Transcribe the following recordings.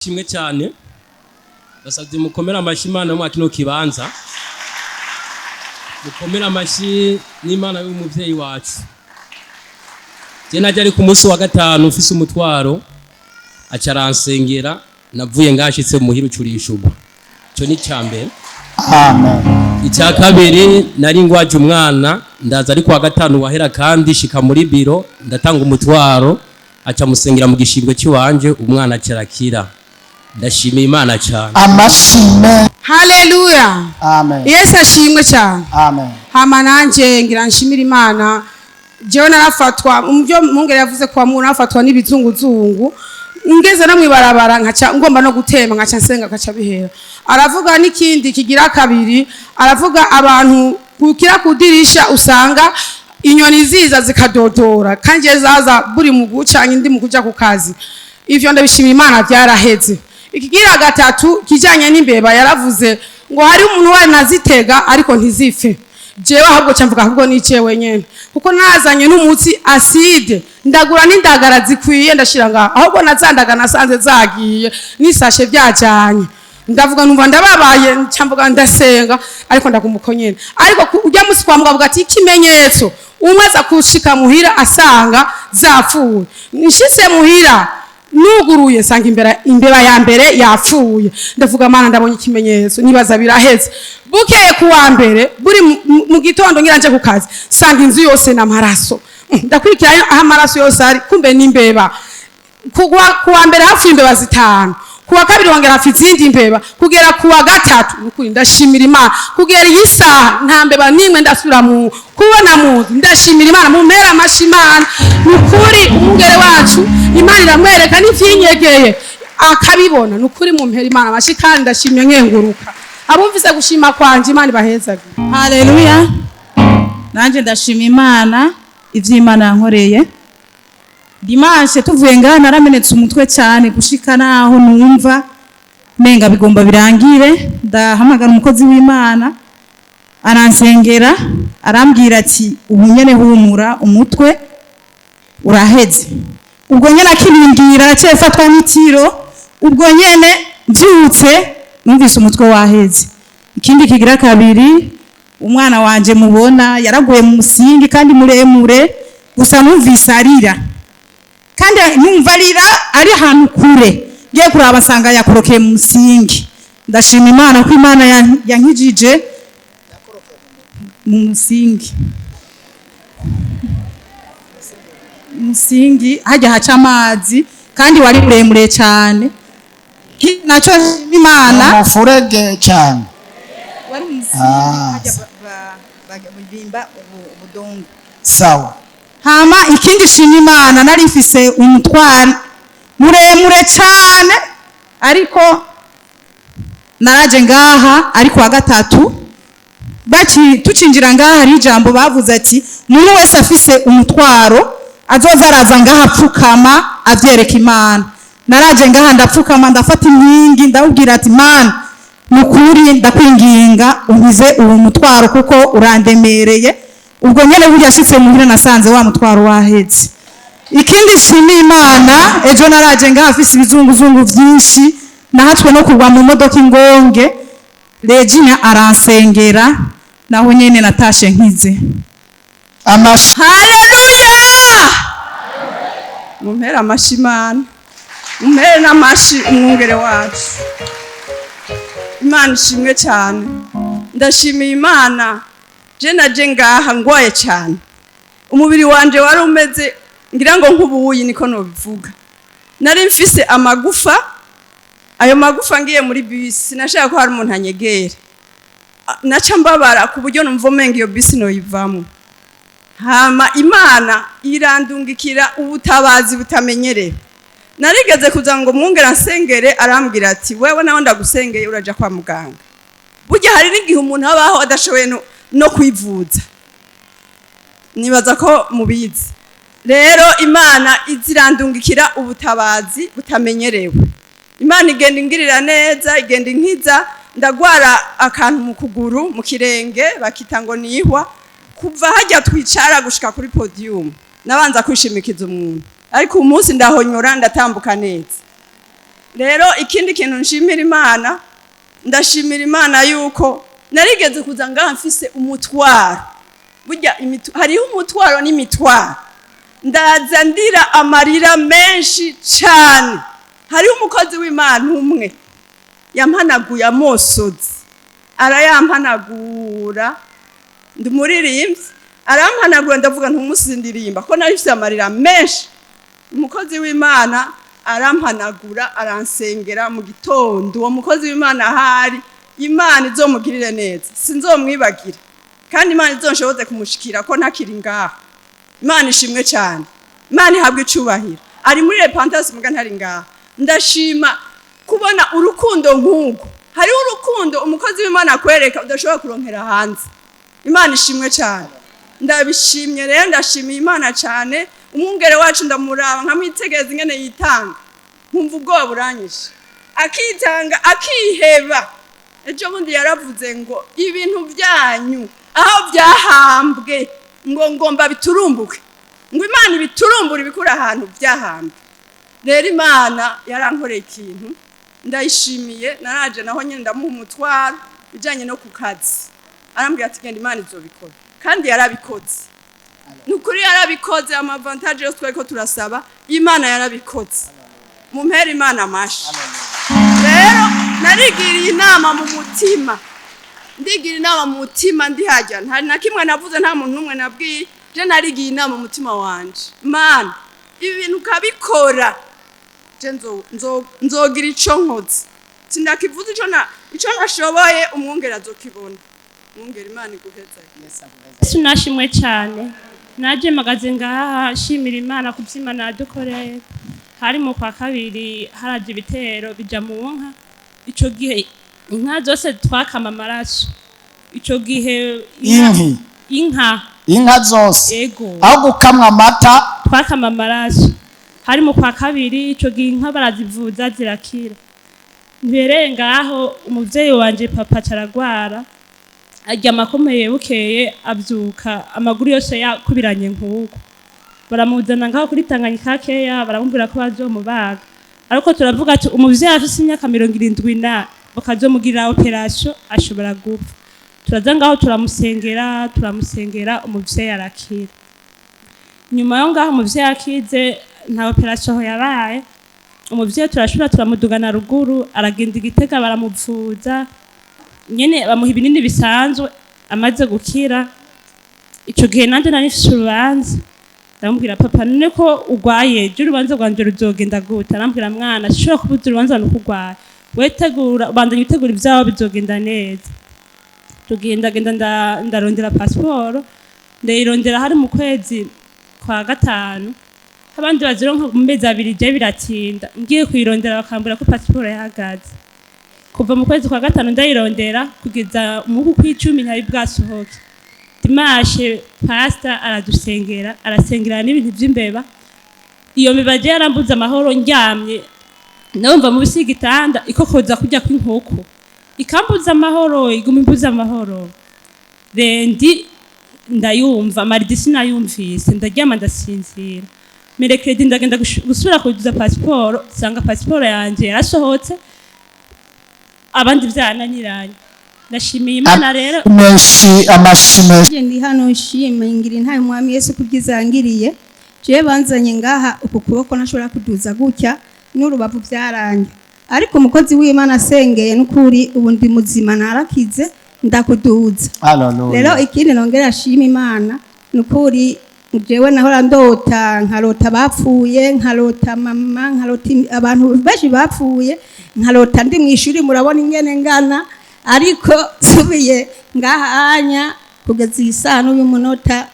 Kimwe cyane basabye mukomere amashyi Imana yo kino kibanza, mukomere amashyi n'Imana y'umuvyeyi wacu. Je najya ari ku munsi wa gatanu mfise umutwaro, aca aransengera, navuye ngashitse muhira ucurishugwa. Ico ni ica mbere. Amen. Icya kabiri, nari ngwaje umwana, ndaza ari kuwa gatanu wahera, kandi shika muri biro ndatanga umutwaro, aca musengera mu gishingwe cy'iwanje, umwana acarakira. Ndashimiye Imana cyane. Amashime. Haleluya. Amen. Yesu ashimwe cyane. Amen. Hama nanje ngira nshimire Imana. Jewe narafatwa mubyo mungere yavuze kwa mu narafatwa n'ibizunguzungu, ngeze no mwibarabara nkaca ngomba no gutema, nkaca nsenga nkaca bihera. Aravuga n'ikindi kigira kabiri, aravuga abantu kukira kudirisha usanga inyoni ziza zikadodora, kandi zaza buri mu guca indi mu kuja ku kazi. Ivyo ndabishimira Imana, byaraheze. Ikigira gatatu kijanye n'imbeba, yaravuze ngo hari umuntu wari nazitega ariko ntizipfe. Jewe ahubwo ca mvuga ahubwo ni jewe nyene, kuko nazanye n'umutsi acide, ndagura n'indagara zikwiye ndashira ngaho, ahubwo nazandaga nasanze zagiye n'isashe byajanye. Ndavuga numva ndababaye, nca mvuga ndasenga, ariko ndagumuko nyene. Ariko ujya musi kwa mugabo ati ikimenyetso umwe aza kushika muhira asanga zapfuye. Nshitse muhira nuguruye nsanga imbeba ya mbere yapfuye. Ndavuga: "Mana, ndabonye ikimenyetso." Nibaza biraheze. Bukeye ku wa mbere buri mu gitondo ngira nje ku kazi, sanga inzu yose n'amaraso. Ndakurikira aho amaraso yose ari, kumbe n'imbeba. Kuwa mbere hapfuye imbeba zitanu, kuwa kabiri hongera hapfa izindi imbeba, kugera kuwa gatatu. Nukuri ndashimira Imana, kugera iyi saha nta mbeba nimwe ndasubira mu kubona mu nzu. Ndashimira Imana, mumpera amashi Imana. Nukuri umugere wacu Imana iramwereka n'ivyinyegeye akabibona. Nukuri mumpera Imana amashi, kandi ndashimye nkenguruka. Abumvise gushima kwanje, Imana ibahezagire. Haleluya. Nanjye ndashima Imana iby'Imana yankoreye. Dimanche tuvuye ngaha naramenetse umutwe cyane gushika naho numva menga bigomba birangire. Ndahamagara umukozi w'Imana, aransengera, arambwira ati: "Ubu nyene humura, umutwe uraheze." Ubwo nyene akirimbwira araciye fatwa n'itiro. Ubwo nyene mbyutse numvise umutwe waheze. Ikindi kigira kabiri, umwana wanje mubona yaraguye mu musingi kandi muremure, gusa numvise arira, kandi numva arira ari ahantu kure, ngiye kuraba nsanga yakorokeye mu musingi. Ndashima Imana ko Imana yankijije mu musingi, umusingi hajya haca amazi, kandi wari muremure cyane. Nacyo nshima Imana. Umufurege cyane. Wari umusingi. Ah. Hajya bimba ubudongo. Sawa. Hama ikindi shima Imana, nari mfise umutwaro muremure cyane, ariko naraje ngaha ariko wa gatatu tucinjira ngaha hari ijambo bavuze ati: "Umuntu wese afise umutwaro azoza araza ngaha apfukama avyereka Imana." Naraje ngaha ndapfukama, ndafata inkingi, ndabwira ati: "Mana, nukuri ndakwinginga unkize uwo mutwaro kuko urandemereye." Ubwo nyene burya ashitse muhira nasanze wa mutwaro waheze. Ikindi nshimiye Imana, ejo naraje ngaha afise ibizunguzungu vyinshi, nahatswe no kugwa mu modoka ingonge, Regina aransengera, naho nyene natashe nkize. Amashi. Haleluya! Mumpere amashi Imana, mumpere n'amashi umwungere wacu. Imana ishimwe cyane. Ndashimiye Imana. Je naje ngaha ngwaye cyane, umubiri wanje wari umeze ngira ngo nk'ubuyi, niko nobivuga. Nari mfise amagufa, ayo magufa ngiye muri bisi nashaka ko hari umuntu anyegera, naca mbabara ku buryo numva umenga iyo bisi noyivamo. Hama Imana irandungikira ubutabazi butamenyerewe. Narigeze kuza ngo mwungera nsengere, arambwira ati: "Wewe nawe ndagusengeye uraja kwa muganga." Burya hari n'igihe umuntu abaho adashoboye no kwivuza, nibaza ko mubizi. Rero Imana izirandungikira ubutabazi butamenyerewe. Imana igenda ingirira neza, igenda inkiza. Ndagwara akantu mu kuguru, mu kirenge, bakita ngo nihwa. Kuva hajya twicara gushika kuri podium nabanza kwishimikiza umuntu, ariko uyu munsi ndahonyora, ndatambuka neza. Rero ikindi kintu nshimira Imana, ndashimira Imana yuko narigeze kuza ngaha mfise umutwaro. Burya hariho umutwaro n'imitwaro. Ndaza ndira amarira menshi cyane. Hariho umukozi w'Imana umwe yampanaguye amosozi, arayampanagura. Ndi umuririmbyi, arampanagura, ndavuga ntumusi ndirimba ko nari mfise amarira menshi. Umukozi w'Imana arampanagura, aransengera mu gitondo. Uwo mukozi w'Imana ahari, Imana izomugirire neza, sinzomwibagira, kandi Imana izonshoboze kumushikira ko ntakiri ngaha. Imana ishimwe cyane, Imana ihabwe icubahiro. Ari muri Repentance muga ntari ngaha. Ndashima kubona urukundo nk'uko hariho urukundo umukozi w'Imana akwereka udashobora kuronkera hanze. Imana ishimwe cyane, ndabishimye. Rero ndashimiye Imana cyane. Umwungere wacu ndamuraba nkamwitegereza ingene yitanga, nkumva ubwoba buranyishe. Akitanga, akiheba. Ejo bundi yaravuze ngo ibintu byanyu aho byahambwe, ngo ngomba biturumbuke, ngo Imana ibiturumbure, ibikura ahantu byahambwe. Rero Imana yarankoreye ikintu, ndayishimiye. Naraje naho nyine ndamuha umutwaro bijyanye no ku kazi, arambwira ati genda, Imana izobikora. Kandi yarabikoze, ni ukuri yarabikoze. Ama avantages yose twari ko turasaba, Imana yarabikoze. Mumpere Imana amashi. Rero narigiriye inama mu mutima, ndigira inama mu mutima, ndihajya nta na kimwe navuze, nta muntu n'umwe nabwiye. Je narigiye inama mu mutima wanje: Mana, ibi bintu ukabikora, je nzogira ico nkoze. Sindakivuze ico na ico nashoboye, umwungere azokibona. Umwungere, Imana iguheza. Yesu nashimwe cyane. Naje magaze ngaha shimira Imana ku by'Imana yadukoreye. Hari mu kwa kabiri, haraje ibitero bija mu nka. Ico gihe inka zose twakama amaraso. Ico gihe Inki? Inka. Inka zose? Ego. Aho gukamwa amata? Twakama amaraso. Hari mu kwa kabiri. Ico gihe inka barazivuza zirakira. Mbereye ngaho, umuvyeyi wanje papa caragwara, aryama akomeye. Bukeye avyuka amaguru yose yakubiranye nk'uko. Baramuzana ngaho kuri Tanganyika keya, baramubwira ko bazomubaga, ariko turavuga ati umuvyeyi afise imyaka 70 na bakazomugirira opération, ashobora gupfa. Turaza ngaho turamusengera, turamusengera, umuvyeyi arakira. Nyuma yo ngaho umuvyeyi akize, nta opération yabaye. Umuvyeyi turashobora turamudugana ruguru, aragenda igitega, baramuvuza nyene, bamuha ibinini bisanzwe. Amaze gukira, ico gihe nanje nari mfise urubanza. Ndamubwira: "Papa, none ko urwaye, je urubanza rwanje ruzogenda gute?" Arambwira: "Mwana, sinshobora kubuza urubanza nuko urwaye. Wetegura, bandanya utegura ibyawe, bizogenda neza." Tugenda genda, ndarondera pasiporo, ndayirondera. Hari mu kwezi kwa gatanu, abandi bazironka mu mezi 2, je biratinda. Ngiye kuyirondera bakambwira ko pasiporo yahagaze. Kuva mu kwezi kwa gatanu ndayirondera kugeza mu kw'icumi, ntari bwasohoke. Dimanche pastor aradusengera, arasengera n'ibintu by'imbeba. Iyo mbeba je yarambuze amahoro. Ndyamye numva mu bisi y'igitanda ikokoza kurya kw'inkoko, ikambuza amahoro, iguma imbuza amahoro. Lundi ndayumva, mardi sinayumvise, ndaryama ndasinzira. Mercredi ndagenda gusubira kuzuza pasiporo, nsanga pasiporo yanje yarasohotse, abandi vyananiranye. Ndashimiye Imana rero. Menshi, amashi menshi. Nje ndi hano nshima ngira intaye Umwami Yesu kubyiza yangiriye. Jewe banzanye ngaha uku kuboko ntashobora kuduza gutya, n'urubavu byaranjye, ariko umukozi w'Imana asengeye, n'ukuri ubu ndi muzima, narakize, ndakuduza. Haleluya. Rero ikindi nongera ashima Imana, nukuri jewe nahora ndota, nkarota bapfuye, nkarota mama, nkarota abantu benshi bapfuye, nkarota ndi mu ishuri, murabona ingene ngana. Ariko subiye ngaha anya kugeza iyi saa n'uyu munota,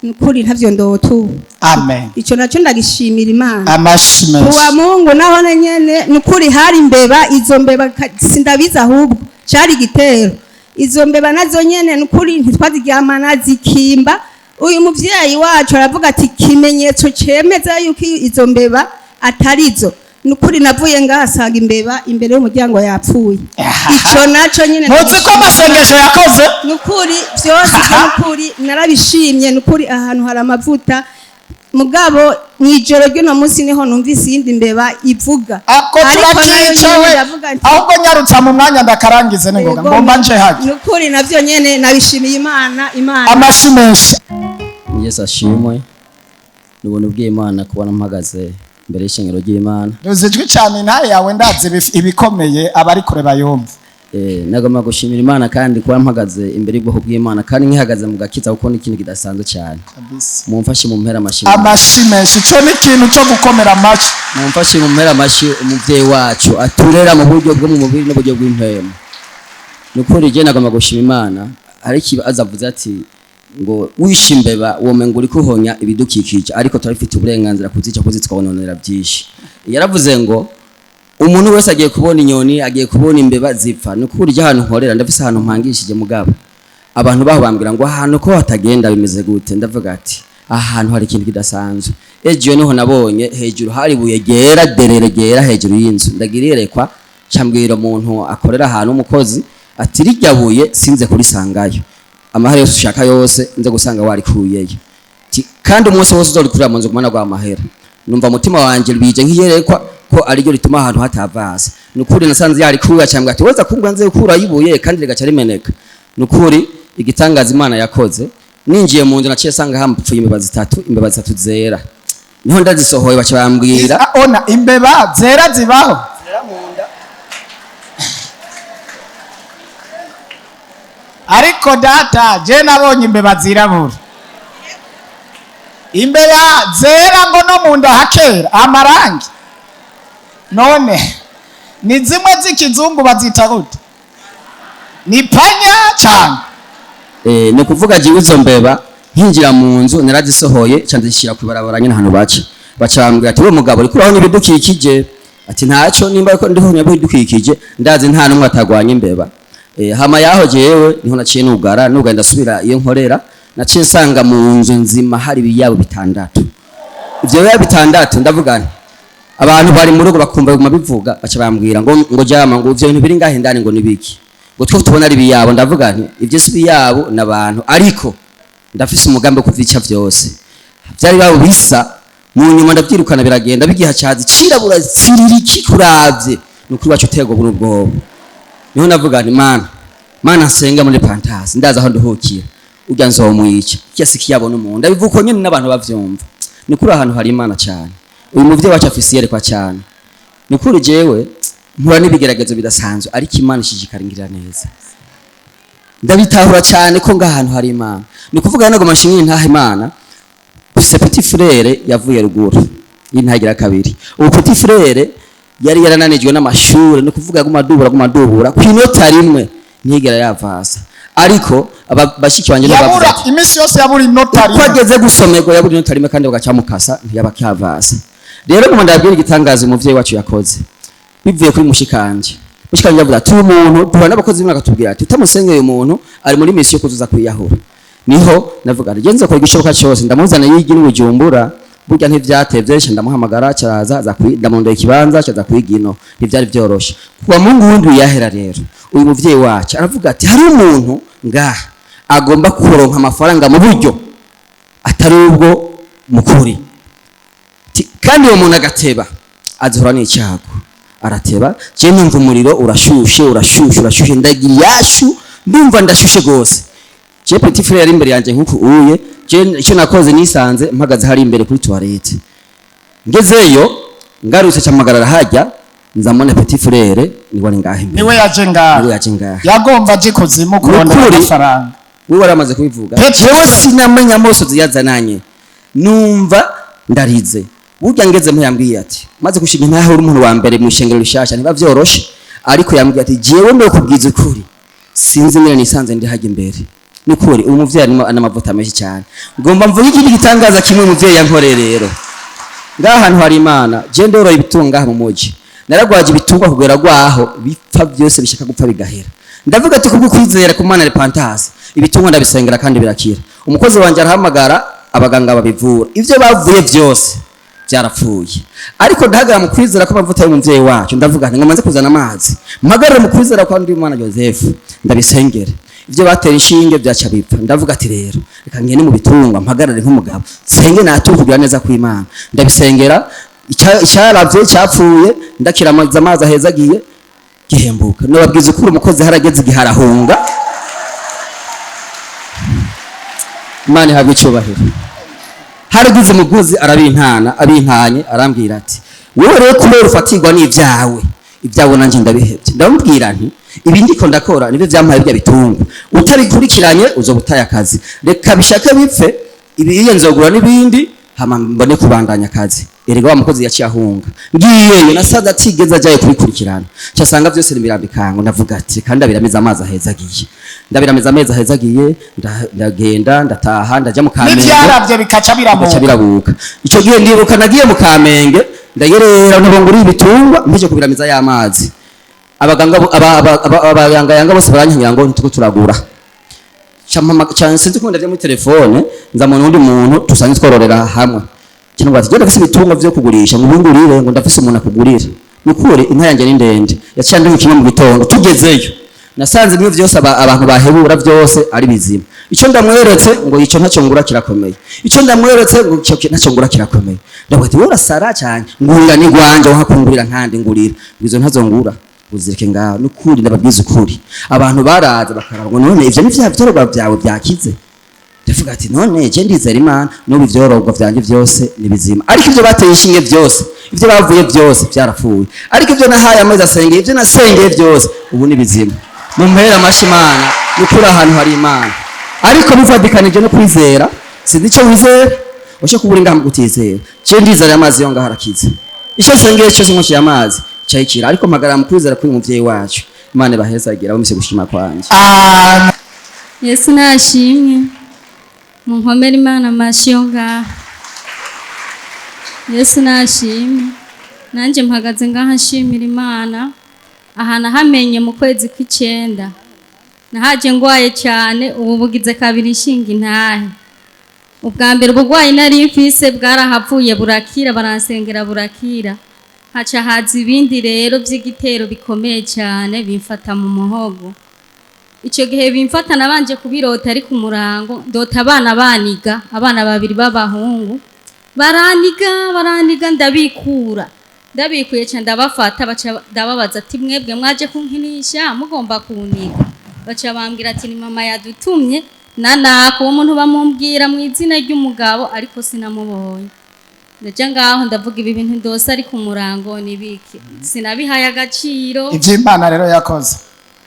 nukuri ntavyo ndota ubu. Amen. Ico naco ndagishimira Imana. Amashi menshi. Kuwa Mungu naho nyene, nukuri hari imbeba. Izo mbeba sindabizi, ahubwo cari igitero. Izo mbeba nazo nyene, nukuri ntitwaziryamana, zikimba. Uyu muvyeyi wacu aravuga ati ikimenyetso cemeza yuko izo mbeba atarizo, nukuri navuye ngaha asanga imbeba imbere y'umuryango yapfuye. Ico naco nyene Muzi ko amasengesho yakoze. Nukuri byose ibyo, nukuri narabishimye. Nukuri ahantu hari amavuta. Mugabo mw'ijoro ry'uno munsi niho numvise iyindi mbeba ivuga. Ako Ariko nayo nyene turakicawe. ndavuga nti Ahubwo nyarutsa mu mwanya ndakarangize ningoga. Yego, Ngomba nje hajya. Nukuri navyo nyene nabishimiye Imana, Imana. Amashi menshi. Yesu ashimwe. Ni ubuntu bw'Imana kubona mpagaze imbere y'ishengero ry'Imana. Duze ijwi cyane, intahe yawe ndazi ibikomeye abari kure bayumva. Nagomba gushimira Imana kandi kuba mpagaze imbere y'ubwoko bw'Imana kandi nkihagaze mu gakiza, kuko ni ikintu kidasanzwe cyane. Kabisa. Mumfashe mu mpera amashyi. Amashi menshi, ico ni ikintu cyo gukomera amashi. Mumfashe mu mpera amashyi umuvyeyi wacu aturera mu buryo bwo mu mubiri n'uburyo bw'impemu. Ni ukuri je nagomba gushima Imana. Hari ikibazo avuze ati ngo wishe imbeba womenga uriko uhonya ibidukikije, ariko turabifite uburenganzira kuzica kuko zitwononera byinshi. Yaravuze ngo umuntu wese agiye kubona inyoni, agiye kubona imbeba zipfa. Ni ukuri ahantu nkorera ndafise ahantu mpangishije, mugabo abantu baho bambwira ngo ahantu ko hatagenda bimeze gute? Ndavuga ati aha hantu hari ikintu kidasanzwe. Ejo niho nabonye hejuru hari ibuye ryera derere, ryera hejuru y'inzu. Ndagira iyerekwa, cambwira umuntu akorera ahantu umukozi ati rirya buye sinze kurisangayo, amahera yose ushaka yose nze gusanga warikuyeyo. Kandi umunsi wose uzorikurira mu nzu kumana gwa mahera. Numva umutima wanje bije nk'iyerekwa ko ariryo rituma ahantu hatavasa. Nukuri nasanze yarikuye, cyangwa ati weza kumbwa nze gukura yibuye kandi rigaca rimeneka. Nukuri igitangaza Imana yakoze, ninjiye mu nzu naciye sanga hampfuye imbeba zitatu, imbeba zitatu zera. Niho ndazisohoye baca bambwira. Ona imbeba zera zibaho? Ariko data, je nabonye imbeba zirabura, imbeba zera ngo no mu nda hakera amarangi. None ni zimwe z'ikizungu bazita gute? Ni panya cyane? Ni kuvuga jiwe izo mbeba nkinjira mu nzu narazisohoye ca ndazishyira ku ibarabara nyine ahantu baca. Baca bambwira ati we mugabo uriko urabona ibidukikije. Ati ntacyo, nimba ariko ndiho ibidukikije ndazi nta n'umwe atagwanya imbeba. Hama yaho jewe niho naciye nugara nugara ndasubira iyo nkorera, naciye nsanga mu nzu nzima hari ibiyabo bitandatu. Ivyo biyabo bitandatu, ndavuga nti abantu bari mu rugo bakumva biguma bivuga, baca bambwira ngo jama ngo ivyo bintu biri ngahe ndani ngo nibiki, ngo twe tubona ari ibiyabo. Ndavuga nti ivyo si ibiyabo n'abantu, ariko ndafise umugambi wo kuvyica vyose. Vyari babo bisa mu nyuma ndavyirukana biragenda bigiha cazi cirabura tsiririki kuravye. Nukuri wacu uterwa buri ubwoba. Niho navuga nti Mana, Mana nsenga muri pantasi ndaza aho nduhukira urya nzomwica kiasi kiyabona umuntu. Ndabivuga uko nyene n'abantu bavyumva. Ni kuri ahantu hari Imana cyane. Uyu muvyeyi wacu afise iyerekwa cyane. Ni kuri jewe mpura n'ibigeragezo bidasanzwe, ariko Imana ishishikara ingirira neza. Ndabitahura cyane ko ngaha hantu hari Imana. Ni kuvuga nagoma nshimire ntaha Imana. Ufise petit frère yavuye ruguru y'intagira kabiri. Ubu petit frère yari yarananijwe n'amashure, ni kuvuga aguma dubura aguma dubura ku inota rimwe ntiyigera yavasa. Ariko bashiki banje nibo bavuze Yabura ati iminsi yose yabura inota uko rimwe. Ageze gusomerwa yabura inota rimwe kandi bagacamukasa ntiyaba kyavasa. Rero ngoma ndabwira igitangaza umuvyeyi wacu yakoze bivuye kuri mushikanje. Mushikanje yavuze ati uyu muntu duhura n'abakozi b'Imana akatubwira ati utamusengeye uyu muntu ari muri misiyo yo kuzuza kwiyahura. Niho navuga ati genze kora igishoboka cyose ndamuzana yigi n'Ubujumbura. Burya ntivyatevye, nca ndamuhamagara caraza aza ndamurondera ikibanza caza kwiga ino. Ntivyari vyoroshe kuwa Mungu wundi yahera. Rero uyu muvyeyi wacu aravuga ati hari umuntu ngaha agomba kuronka amafaranga mu buryo atari ubwo mukuri. Kandi uwo muntu agateba azihora n'icyago. Arateba, je numva umuriro urashushe urashushe urashushe, ndagira yashu ndumva ndashushe gose. Je petit frère yari imbere yanjye nkuko uye. Je icyo nakoze nisanze mpagaze hari imbere kuri toilette. Ngezeyo ngarutse camagarara hajya nzamona petit frère niwe ari ngaha imbere. Niwe yaje ngaha? Niwe yaje ngaha. Yagomba aje kuzimu kurondera Nukuri. amafaranga. Wewe waramaze kubivuga. Petit Jewe frère. sinamenya amosozi yazananye, numva ndarize. Burya ngeze mpo yambwiye ati maze gushinga ntaho uri umuntu wa mbere mu ishengero rishasha ntiba vyoroshe. Ariko yambwiye ati jewe ndokubwiza ukuri sinzi nyine nisanze ndi hajya imbere. Nukuri uyu muvyeyi arimo n'amavuta menshi cyane. Ngomba mvuge ikindi gitangaza kimwe umuvyeyi yankoreye. Rero ngaha hantu hari Imana. Je ndoroye ibitunga ngaha mu muji, naragwaje ibitungwa kugera rwaho bipfa byose bishaka gupfa bigahera. Ndavuga ati kubwo kwizera ku Mana repentance ibitungwa ndabisengera kandi birakira. Umukozi wanje arahamagara abaganga babivura, ivyo bavuye byose byarapfuye. Ariko ndahagarara mu kwizera ko amavuta y'umuvyeyi wacu, ndavuga nti ngomanze kuzana amazi mpagarare mu kwizera kwa ndi Imana Joseph ndabisengere. Ibyo batera inshinge byaca bipfa. Ndavuga ati rero reka ngende mu bitungwa mpagarare nk'umugabo, senge nature kugira neza kw'Imana. Ndabisengera, icyaravye cyapfuye ndakiramaza amazi ahezagiye gihembuka. Nababwiza ukuri, umukozi harageze igihe arahunga. Imana ihabwe icyubahiro. Haragize umuguzi arabintana, abintanye arambwira ati wowe rero kubera ufatirwa n'ibyawe, ibyawe nanjye ndabihebye. Ndamubwira nti ibi ndiko ndakora nibyo byampaye bya bitungwa, utabikurikiranye uzoba utaye akazi, reka bishake bipfe ibiye nzogura n'ibindi hama mbone kubandanya akazi. Erega wa mukozi yaciye ahunga, ngiyeyo nasaza atigeze ajaye kubikurikirana, casanga byose nibirambikanga. Ndavuga ati kandi ndabiramiza amazi ahezagiye, ndabiramiza amezi ahezagiye, ndagenda ndataha ndaja mu Kamenge, n'ivyaravye bikaca bigaca biramuka. Birabuka. Icyo gihe ndibuka nagiye mu Kamenge ndayerera ntabo nguriye ibitungwa mpeje kubiramiza y'amazi. Abaganga abayangayanga bose barankingira ngo ntituko turagura. Cyane sinzi ko ndavye muri telefone nza mu wundi muntu dusanzwe twororera hamwe, cyangwa ati genda ndafise ibitungwa vyo kugurisha ngo ubungurire, ngo ndafise umuntu akugurira. Nukuri inka yanjye ni ndende, yaciye anduha kimwe mu gitondo. Tugezeyo nasanze ibintu byose abantu bahebura byose ari bizima. Icyo ndamweretse ngo icyo ntacyo ngura kirakomeye, icyo ndamweretse ngo icyo ntacyo ngura kirakomeye. Ndavuga ati wowe urasara cyane, ngurira ni gwanje wakungurira nkandi ngurira ngo izo ntazo ngura uzireke ngaho. Nukuri ndababwiza ukuri, abantu baraza bakaraba ngo none ivyo ni vya vyororwa byawe byakize? Ndavuga ati none je ndizera Imana, n'ubu ivyororwa vyanje byose ni bizima, ariko ivyo bateye inshinge byose, ivyo bavuye byose byarapfuye, ariko ivyo nahaye amezi asengeye, ivyo nasengeye byose ubu ni bizima. Mumpere amashi Imana. Nukuri ahantu hari Imana, ariko bivadikanije no kwizera. Sinzi icyo wizera, ushe kubura ingaha mu kutizera. Je ndizera amazi yo ngaho arakize, icyo nsengeye cyose nkoshye amazi cyayikira, ariko mpagarara mu kwizera kuri umuvyeyi wacu. Imana ibahezagira bamise gushima kwanje. Amen. Yesu nashimwe. Munkomere Imana amashi yo ngaha. Yesu nashimwe. Nanjye mpagaze ngaha nshimira Imana. Aha nahamenye mu kwezi kw'icenda, nahaje ngwaye cyane. Ubu bugize kabiri nshinga intahe. Ubwa mbere ubugwayi nari mfise bwarahavuye burakira, baransengera burakira, haca haza ibindi rero by'igitero bikomeye cyane bimfata mu muhogo. Icyo gihe bimfata nabanje kubirota ari ku murango, ndota abana baniga, abana babiri b'abahungu baraniga baraniga, ndabikura, ndabikuye cyane, ndabafata, baca ndababaza ati mwebwe mwaje kunkinisha mugomba kuniga? Baca bambwira ati ni mama yadutumye na nako. Uwo muntu bamumbwira mu izina ry'umugabo, ariko sinamubonye. Ndaja ngaho ndavuga ibi bintu ndose ari ku murango nibiki? Sinabihaye agaciro. Ivy'Imana rero yakoze.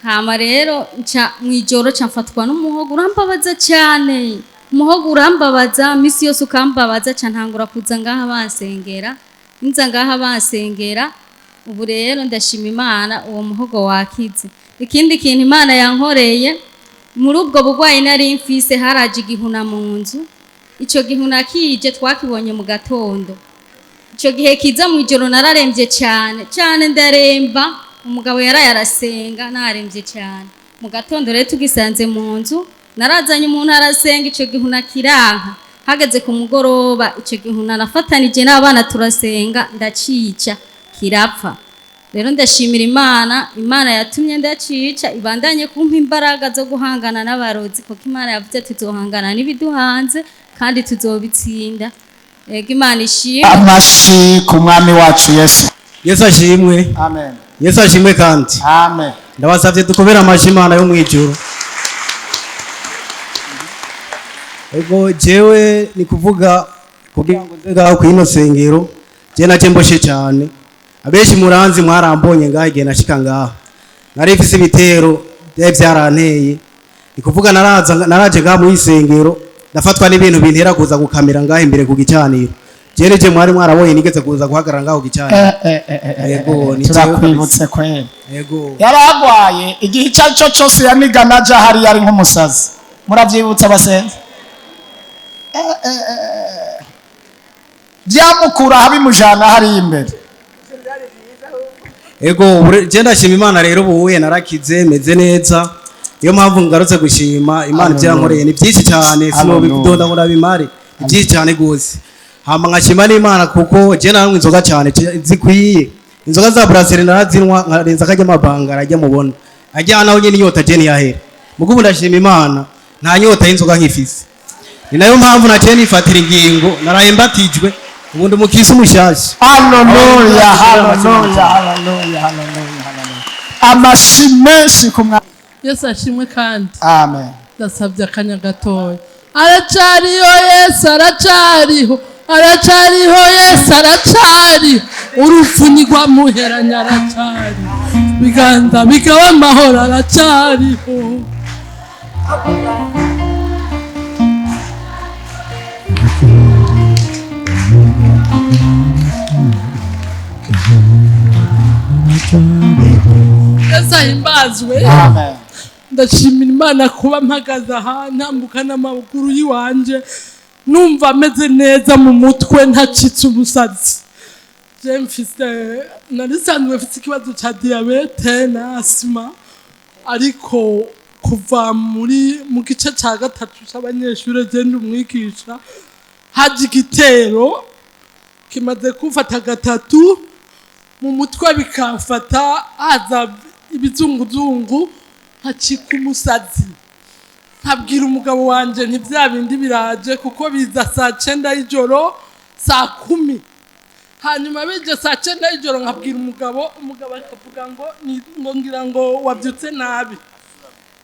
Hama rero nca mwijoro nca mfatwa n'umuhogo urambabaza cyane, umuhogo urambabaza misi yose ukambabaza, ca ntangura kuza ngaha bansengera, nza ngaha bansengera. Ubu rero ndashima Imana, uwo muhogo wakize. Ikindi kintu Imana yankoreye muri ubwo burwayi nari mfise, haraje igihuna mu nzu. Ico gihuna kije twakibonye mu gatondo. Icyo gihe kiza mu ijoro nararembye cyane cyane, ndaremba. Umugabo yaraye arasenga narembye cyane. Mu gatondo rero tugisanze mu nzu, narazanye umuntu arasenga, icyo gihuna kiranka. Hageze ku mugoroba, icyo gihuna nafatanije n'abana turasenga, ndacica kirapfa. Rero ndashimira Imana, Imana yatumye ndacica, ibandanye kumpa imbaraga zo guhangana n'abarozi, kuko Imana yavuze tuzohangana n'ibiduhanze kandi tuzobitsinda. Ego, Imana ishimwe. Amashi ku mwami wacu Yesu. Yesu ashimwe. Amen. Yesu ashimwe kandi. Amen. Ndabasabye dukobere amashi Imana yo mu ijuru. Ego, jewe ni kuvuga kugira ngo nze ngaho kw'ino sengero, je naje mboshe cyane. Abenshi muranzi, mwarambonye ngaho igihe nashika ngaho nari mfise ibitero byari byaranteye. Ni kuvuga naraza, naraje ngaho mu isengero ndafatwa n'ibintu bintera kuza gukamera ngaho imbere ku gicaniro. Je nije mwari mwarabonye nigeze kuza guhagarara ngaho ku gicaniro. Yego, ni jewe. Turakwibutse kweli. Yego. Yaragwaye igihe icyo ari cyo cyose yanigana aja hariya ari nk'umusazi. Murabyibutsa abasenzi? Byamukura aho bimujana hariya imbere. Ego, je ndashima Imana rero, ubuye narakize, meze neza. Niyo mpamvu ngarutse gushima Imana. Ibyo yankoreye ni byinshi cyane, sinobidonda ngo ndabimare, ni byinshi cyane gose. Hama nkashima n'Imana kuko je naranywa inzoga cyane zikwiye. Inzoga za Brasserie narazinwa nkarenza akarya amabanga arajya mubona ajya naho nyine inyota je ntiyahera. Mugo ubu ndashima Imana, nta nyota y'inzoga nkifise. Ni nayo mpamvu naciye nifatira ingingo, naraye mbatijwe, ubundi umukisi mushasha. Haleluya, haleluya, haleluya, haleluya, haleluya! Amashi menshi ku mwa. Yesu ashimwe kandi. Amen. Ndasabye akanya gatoya. Aracariho Yesu, aracariho, aracariho Yesu, aracariho. Urupfu ntirwamuheranye, aracariho. Biganza bigaba amahoro, aracariho. Yesu ahimbazwe. Amen. Ndashimira Imana kuba mpagaze aha, ntambuka n'amaguru y'iwanje, numva ameze neza mu mutwe, ntacitse umusazi. Je mfise, nari nsanzwe mfise ikibazo ca diyabete na asima, ariko kuva muri mu gice ca gatatu c'abanyeshure, je ndi umwigisha, haje igitero kimaze kumfata gatatu mu mutwe, bikamfata haza ibizunguzungu, hacika umusazi. Nkabwira umugabo wanje nti bya bindi biraje, kuko biza saa 9 y'ijoro, saa 10. Hanyuma bije saa 9 y'ijoro, nkabwira umugabo, umugabo akavuga ngo ngo ngira ngo wabyutse nabi.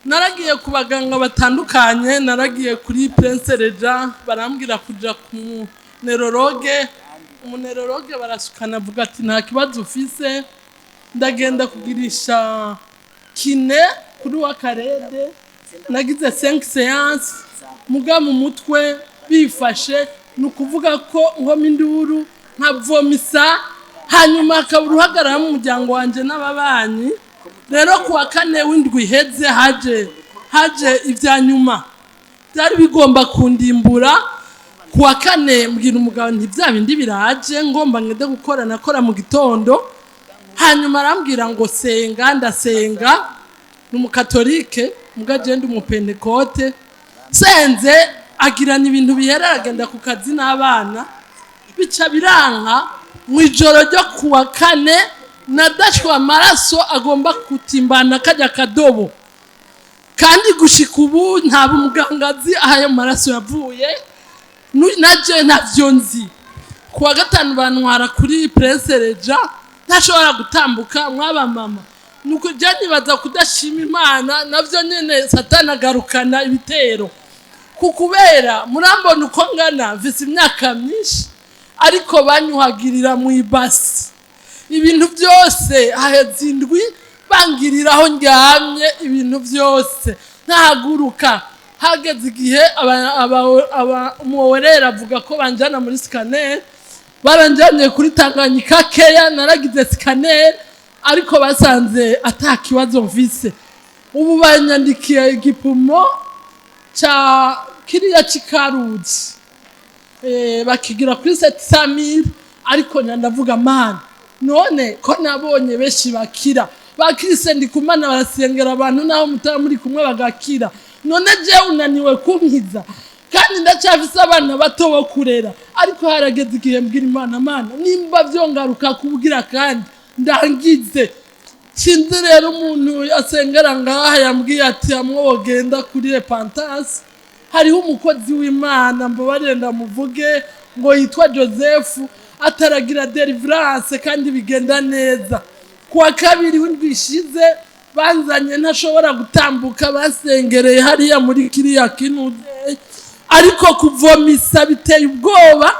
Naragiye ku baganga batandukanye, naragiye kuri Prince Reja, barambwira kuja ku neurologue. Umu neurologue barasukana, avuga ati nta kibazo ufise. Ndagenda kugirisha kiné kuri wa karede, nagize 5 séances, muga mu mutwe bifashe, ni ukuvuga ko nkoma induru, nkavomisa, hanyuma hakaba uruhagarara mu muryango wanje n'ababanyi. Rero ku wa kane w'indwi iheze haje ibya nyuma byari bigomba kundimbura. Ku wa kane mbwira umugabo nti bya bindi biraje, ngomba ngende gukora, nakora mu gitondo. Hanyuma arambwira ngo senga, ndasenga. Ni umukatolike, muga je ndi umupentekote. Senze agirana ibintu bihera, aragenda ku kazi n'abana, bica biranka. Mu ijoro ryo ku wa kane nadashwe amaraso agomba kutimbana kajya kadobo, kandi gushika ubu nta muganga azi aho ayo maraso yavuye, naje ntavyo nzi. Ku wa gatanu bantwara kuri Prince Reja, ntashobora gutambuka. Mwaba mama, nuko je nibaza kudashima Imana navyo nyene Satani agarukana ibitero, kukubera murambona uko ngana, mfise imyaka myinshi, ariko banyuhagirira mu ibasi ibintu byose. Haheze indwi bangiriraho ndyamye ibintu byose, ntahaguruka. Hageze igihe umuworera avuga ko banjyana muri scanner. Baranjyanye kuri Tanganyika Keya, naragize scanner, ariko basanze ata kibazo mfise. Ubu banyandikiye igipimo ca kiriya c'ikaruzi, bakigira kuri 700 000, ariko ndavuga mana, none ko nabonye benshi bakira, bakirise Ndikumana barasengera abantu naho mutaba muri kumwe bagakira, none jewe unaniwe kunkiza kandi ndacyafise abana bato bo kurera? Ariko harageze igihe mbwira Imana: mana, nimba vyongaruka kubwira kandi ndangize. Sinzi rero, umuntu asengera ngaha yambwiye ati hamwe wogenda kuri Repentance, hariho umukozi w'Imana, mbabarire ndamuvuge, ngo yitwa Joseph, ataragira deliverance kandi bigenda neza. Kuwa kabiri w'indwi ishize banzanye ntashobora gutambuka, basengereye hariya muri kiriya kinuze, ariko kuvomisa biteye ubwoba,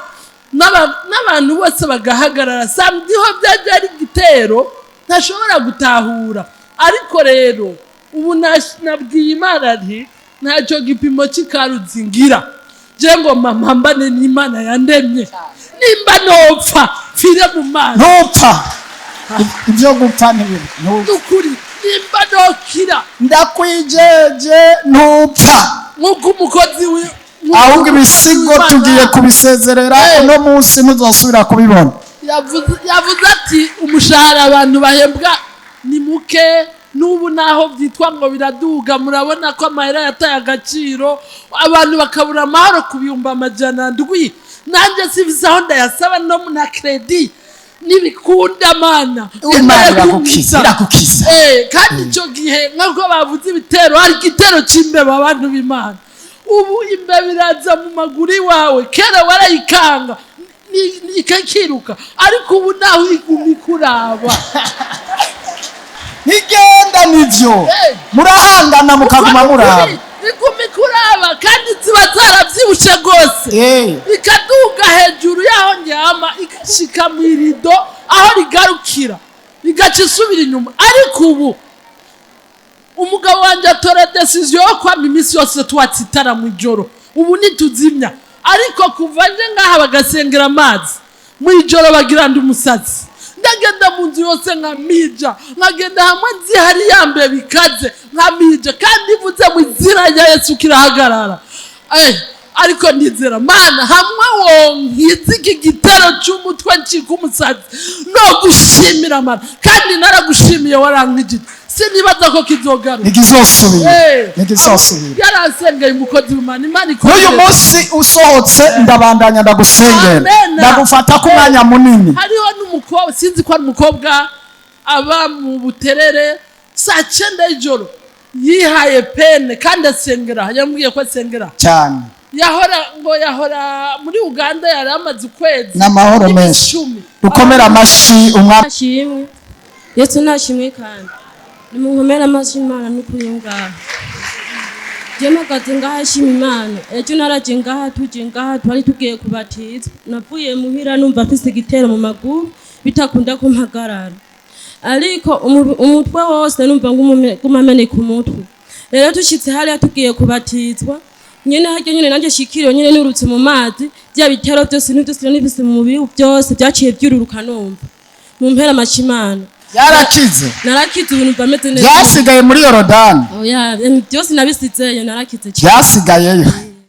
n'abantu bose bagahagarara. Samedi ho byajya ari igitero ntashobora gutahura. Ariko rero ubu nabwiye Imana nti ntacyo gipimo cy'ikaruzi ngira, je ngo mpambane n'Imana yandemye, nimba nopfa mfire mu mazi. Ntupfa, ibyo gupfa ntibibi. Nukuri nimba nokira. Ndakwijeje, ntupfa. Nk'uko umukozi Ahubwo ibisigo tugiye kubisezerera uno munsi, ntuzosubira kubibona. Yavuze ati umushahara abantu bahembwa ni muke n'ubu, naho byitwa ngo biraduga, murabona ko amahera yataye agaciro, abantu bakabura amahoro ku 700,000. Nanjye sivise aho ndayasaba, no na crédit. Nibikunda Mana. Imana iragukiza, iragukiza. Kandi icyo gihe nk'uko bavuze ibitero, hari igitero cy'imbeba, abantu b'Imana. Ubu imbeba iraza mu maguru iwawe, kera warayikanga ikakiruka, ariko ubu naho iguma ikuraba. Ntigenda, nivyo, murahangana mukaguma muraba. Iguma ikuraba, kandi ziba zarabyibushe rwose, ikaduga hejuru y'aho nyama, igashika mu irido aho rigarukira, igaca isubira inyuma. Ariko ubu umugabo wanjye atora décision yo kwama iminsi yose twatsa itara mu ijoro. Ubu ntituzimya, ariko kuva nje ngaha bagasengera amazi mu ijoro, bagira ndi umusazi. Ndagenda mu nzu yose nkamija, nkagenda hamwe nzi hari yambaye bikaze nkamija, kandi ivuze mu izina rya Yesu kirahagarara. Ariko nizera Mana hamwe wonkiza iki gitero cy'umutwe ncika umusazi, no gushimira Mana, kandi naragushimiye, warankijije, sinibaza ko kizogaruka. Ntigizosubira. Ntigizosubira. Yaransengeye umukozi w'Imana, Imana N'uyu ikomeze. munsi usohotse ndabandanya ndagusengera. Amen. Ndagufata ko umwanya munini. Hariho n'umukobwa, sinzi ko ari umukobwa, aba mu Buterere, saa 9 y'ijoro yihaye pene, kandi asengera, yambwiye ko asengera cyane. Yahora ngo yahora muri Uganda, yari amaze ukwezi N'amahoro n'iminsi menshi. 10. Dukomere amashi umwami. Nashimwe Yesu, nashimwe, kandi nimunkomere amashi Imana n'ukuri ngaha. Je mpagaze ngaha nshima Imana. Ejo naraje ngaha, tuje ngaha, twari tugiye kubatizwa. Navuye muhira numva mfise igitero mu maguru, bitakunda ko mpagarara, ariko umutwe wose numva ngumameneka umutwe. Rero dushitse hariya tugiye kubatizwa nyene, harya nyene nanjye shikiriwe nyene, nurutse mu mazi, bya bitero byose n'ibyose n'ibise mu mubiri byose byaciye byururuka. Numva mu mpera amashimana. Byarakize. Narakize, ubu numva meze neza. Byasigaye muri Yorodani. Oya, byose nabisizeyo, narakize cyane. Byasigayeyo.